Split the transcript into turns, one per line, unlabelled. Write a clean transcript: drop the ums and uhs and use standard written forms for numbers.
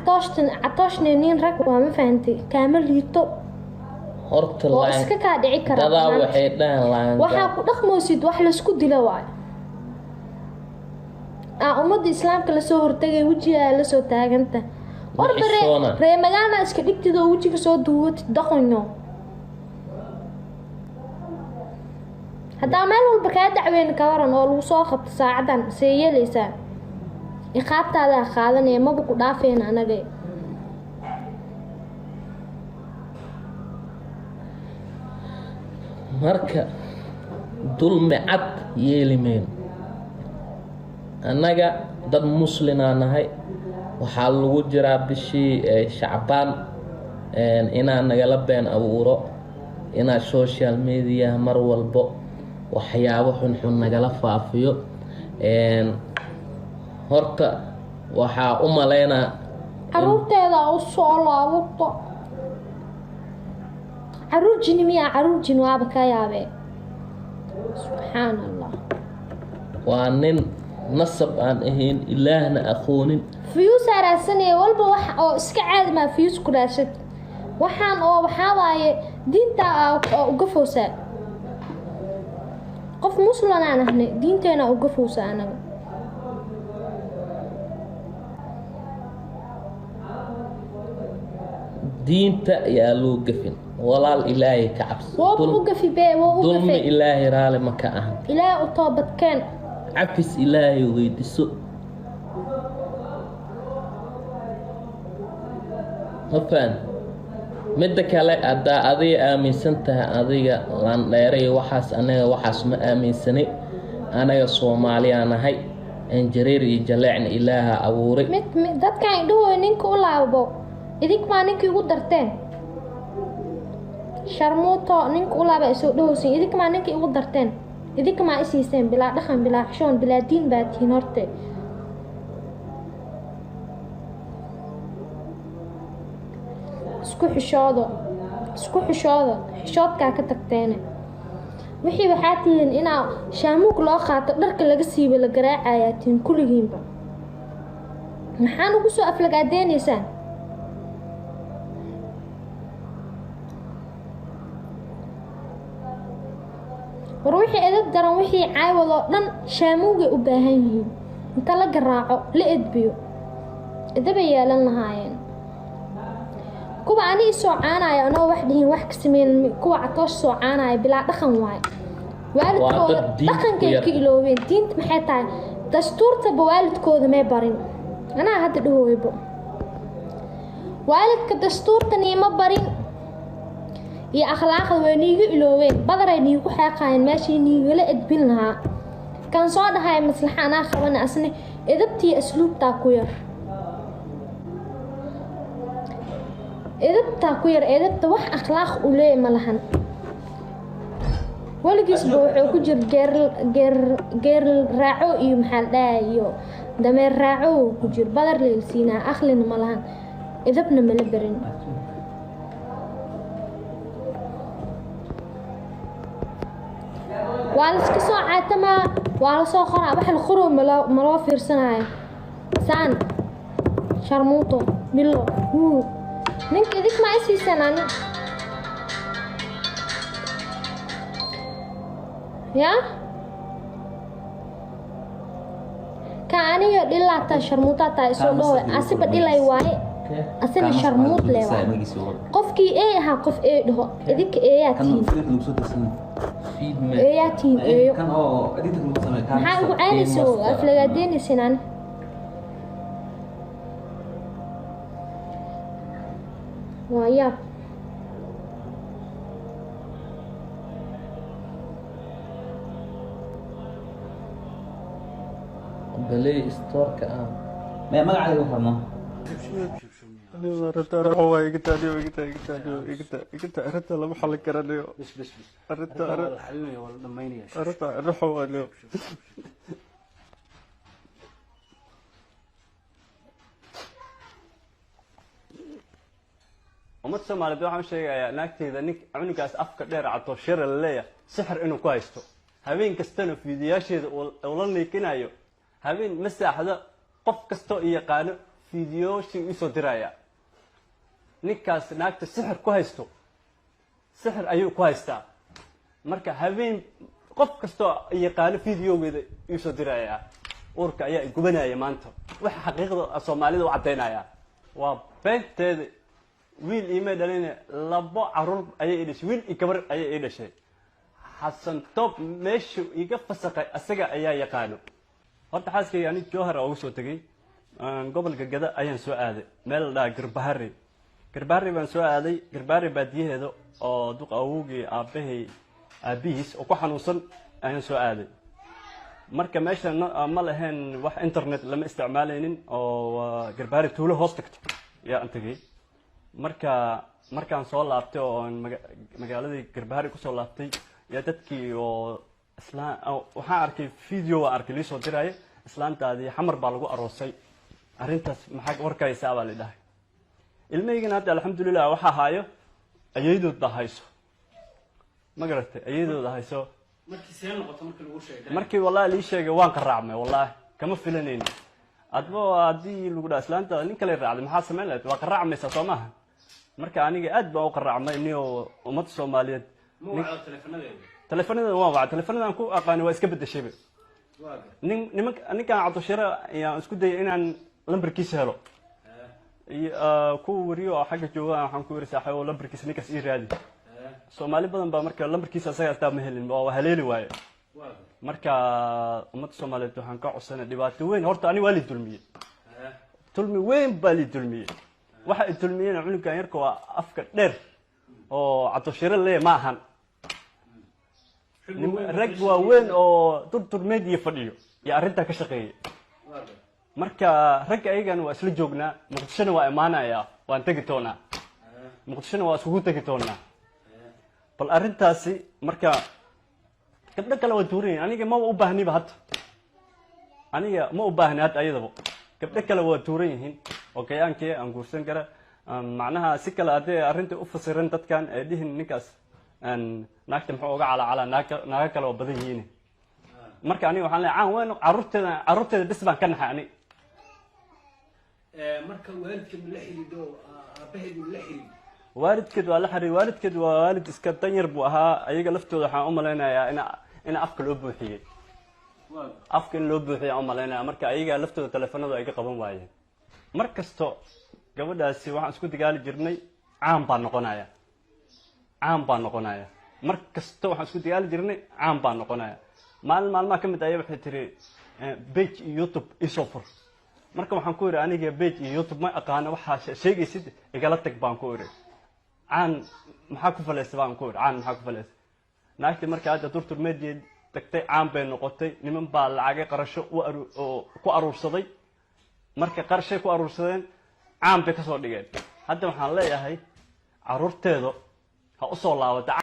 Catooshne nin rag waa, ma fahantay? Kaama liito.
Horta
oo iska kaa dhici kara
dadaa
maanta.
Waxay dhahan laan
Waxaa ku dhaqmaysid wax laysku dilo waayo. Aa ummadda islaamka lasoo hortagay, wejigaa lasoo taaganta warba.
Xishoona.
Ree magaalna iska dhigtid oo wejiga soo duuwatid, doqonyo. Haddaa meel walba kaa dacweyn ka waran oo lagu soo qabto saacadan, see yeelaysaa? Iqaabtaadaa qaadanaya, maba ku dhaafeen anaga.
Marka dulmi cad yeeli mayno. Annaga dad muslinaa nahay. Waxaa lagu jiraa bishii Shacbaan. Inaa nagala been abuuro, inaa social media mar walbo waxyaabo xunxun nagala faafiyo. Horta waxaa u maleynaa
Caruurteeda u soo laabato. Caruur jini miyaa? Caruur jini waaba ka yaabee, subxaan Allah.
Waa nin nasab aan ahayn, ilaahna aqoonin.
Views-aa raadsanaya walba, wax oo iska caadi maa views ku raadsad. Waxaan oo waxaa waaye diinta aa uga fowsaa. Qof muslim aan ahnay, diinteena uga fowsaa anaga.
Diinta yaa loo gafin, walaal. Ilaahay ka cabsi.
Wooba u gafi bee, woo u
Dulmi
gafay.
Ilaahay raali ma ka ahan.
Ilaahay u toobadkeen.
Cafis ilaahay weydiso, ma fahan? Midda kale, haddaa adiga aaminsan tahay adiga landheeray waxaas, anaga waxaas ma aaminsanay. Anaga Soomaaliyaa nahay, injareer iyo jaleecna ilaaha abuuray.
Mid dadkan indhahooda ninka u laabo, idink maa ninkii ugu darteen? Sharmuuto, ninka u laaba isoo dhahowsin. Idink maa ninkii ugu darteen? Idinka maa isiiseen? Bilaa dhaqan, bilaa xishoon, bilaa diin baa tihiin horte. Isku xishoodo, isku xishoodo, xishoodkaa ka tagteene. Wixii waxaa tihiin inaa shaamuug loo qaato, dharka laga siibo, la garaacayaa tihiin kulligiinba. Maxaa nugu soo aflagaadeynaysaa? War wixii edab daran, wixii caawadoo dhan shaamuugay u baahan yihiin. Inta la garaaco, la edbiyo, edabay yeelan lahaayeen. Kuwa ani isoo caanaya anoo wax dhihin, wax ka sameyn, kuwa Catoosh soo caanaya bilaa dhaqan waaye. Waalidkooda
Waa dad diinta ku
dhaqankay
yar.
ka iloobeen. Diinta maxay tahay? Dastuurtaba waalidkooda may barin. Anaa hadda dhahooybo, waalidka dastuurta niima barin iyo akhlaaqda, way niiga iloobeen. Badaray niigu xeeqaayeen meeshii niigala edbin lahaa. Kan soo dhahaya maslaxa anaa qabana, asne edabtii asluubtaa ku yar, edabtaa ku yar. Edabta wax akhlaaq u leeya ma lahan. Weligiisba wuxuu ku jir geer geer geer raaco iyo maxaa la dhahay iyo dameer raaco uu ku jir. Badar leelsiinaa, akhlina ma lahan, edabna mala barin. Waa la iska soo caatamaa, waa la soo qoraa. Wax la qoro maloo fiirsanaayo. Saan sharmuuto bilo huu ninka idik ma isiisan ani ya ka aniga dhilaataa, sharmuutaa taa isoo dhaho. Asiba dhilay waaye, asina sharmuut le waaye. Qofkii ee ahaa, qof ee dhaho, idinka eeyaa tihiin, eeyaa tihiin, eeyo. Maxaa ugu caynaysa oo aflagaadeynaysin ani? Waa yaab.
Baley storeka ah.
Magacaaga waxaa?
Waa iga taaniyo, iga taa, iga taaniyo, iga taa, iga taa. Arrinta lama xallin karanayo.
Bas bas bas.
Arrinta
waa la xalinaya, waa la dhamaynaya.
Arrinta arrin waaniyo.
Ummad Soomaaliyeed waxaan u sheegayaa, naagteyda nin cunugaas afka dheer Catooshira la leeyahay sixir inuu ku haysto, habeen kastana fiidiyaasheeda uu la niikinayo, habeen ma saaxdo. Qof kastoo i yaqaano Fiidiyoshii iisoo diraya. Ninkaas naagta sixir ku haysto, sixir ayuu ku haystaa. Marka habeen qof kastoo yaqaano videogeeda iisoo diraya. Uurka ayaa gubanaya maanta. Waxa xaqiiqda Soomaalida u caddaynaya waa beenteeda. Wiil iimay dhalin, labo caruur ayay ii dhashay, wiil iyo gabar ayay ii dhashay. Xasan Toob meeshuu iga fasaqay asaga ayaa yaqaano. Horta xaaskayga ani Jowhar ugu soo tegay, gobolka Gada ayaan soo aaday, meel la dhahaa Garbahari. Garbahari baan soo aaday, Garbahari baadiyaheeda oo duq awowgii aabbahay aabihiis oo ku xanuunsan ayaan soo aaday. Marka meesha ma lahayn wax internet, lama isticmaalaynin, oo Garbahari tuulo hoos tagto yaa aan tegay. Marka markaan soo laabtay oo aan magaaladii Garbahari kusoo laabtay, yaa dadkii oo islaan waxaan arkay, video waan arkay liisoo diraya: "Islaantaadii Xamar baa lagu aroosay, arrintaas maxaa warkaysaa?" baa la dhahay. Ilmahaygana hadda alxamdulilah waxaa haayo ayaydood baa hayso, ma garatay? Ayaydooda hayso.
Markii see noqoto markii lagu sheegay?
Markii wallahi lii sheegay waan qaraacmay, wallahi kama filanayni. Adba haddii lagu dhaha islaantaada nin kale raacday, maxaa samayn lahayd? Waa qaraacmaysaa, soo maaha? Marka aniga aad baan u qaraacmay niyo ummadda Soomaaliyeed.
Ma wacdo taleefanadeeda?
Taleefanada waan wacay, taleefanadan ku aqaani waa iska bedeshayba.
Waa gar
Nin nimanka ninkan Cabdishire ayaan isku dayay inaan lambarkiisa helo iyo kuwa wariyo oo xagga jooga. Waxaan ku yiri: "Saaxiibo, lambarkiisa ninkaas ii raadi." Soomaali badan baa marka lambarkiisa asaga astaa ma helin, waa haleeli waaye.
Waa gar
Marka ummadda Soomaaliyeed waxaan ka codsanay dhibaato weyn. Horta ani waa li dulmiyey, dulmi weyn baa li dulmiyey. Waxa i dulmiyeyna cunugan yarka waa afka dheer oo Cabdishire lee ma ahan. Rag waaweyn oo Durdur Media fadhiyo iyo arrintaa ka shaqeeyay.
Waa gar
Marka ragga ayagana waa isla joognaa, Muqdishona waa imaanaya, waan tegi doonaa Muqdishona, waa iskugu tegi doonaa bal arrintaasi. Marka gabdho kale waa tuuranyahin, aniga maba u baahniba hadda, aniga ma u baahni hadda ayadaba. Gabdho kale waa tuuran yihiin oo gayaankii aan guursan kara. Macnaha si kale haddii arrinta u fasiran dadkan ay dhihin ninkaas naagta muxuu uga calacalaa, naaga kale oo badan yihiin. Marka aniga waxaan leeyahay caan weyn, carruurteeda bes baan ka naxay ani.
Marka waalidkeed ma la xidhiidho? Aabaheed ma la xidhiidho?
Waalidkeed waa la xiriir. Waalidkeed waa waalid iska danyar buu ahaa. Ayaga laftooda waxaan u malaynayaa ina afka loo buuxiyey.
Waa gar
Afka in loo buuxiyay aan u malaynaya. Marka ayaga laftooda taleefanadu ay ka qaban waayeen. Mar kasto gabadhaasi waxaan isku dagaali jirnay caan baa noqonaya, caan baa noqonaya. Mar kasta waxaan isku dagaali jirnay caan baa noqonaya. Maalin maalmaha ka mid aya waxay tiri: "Page iyo YouTube isoo fur." Marka waxaan ku yidhi: "Aniga page iyo YouTube ma aqaano, waxaa sheegaysid igala tag," baan ku idhi. "Caan maxaa ku falaysa?" baan ku idhi. "Caan maxaa ku falaysa?" Naagtii marka hadda Durtur Media tagtay, caan bay noqotay. Niman baa lacagay qarasho u oo ku aruursaday. Marka qarashay ku aruursadeen, caan bay kasoo dhigeen. Hadda waxaan leeyahay caruurteeda ha usoo laabata.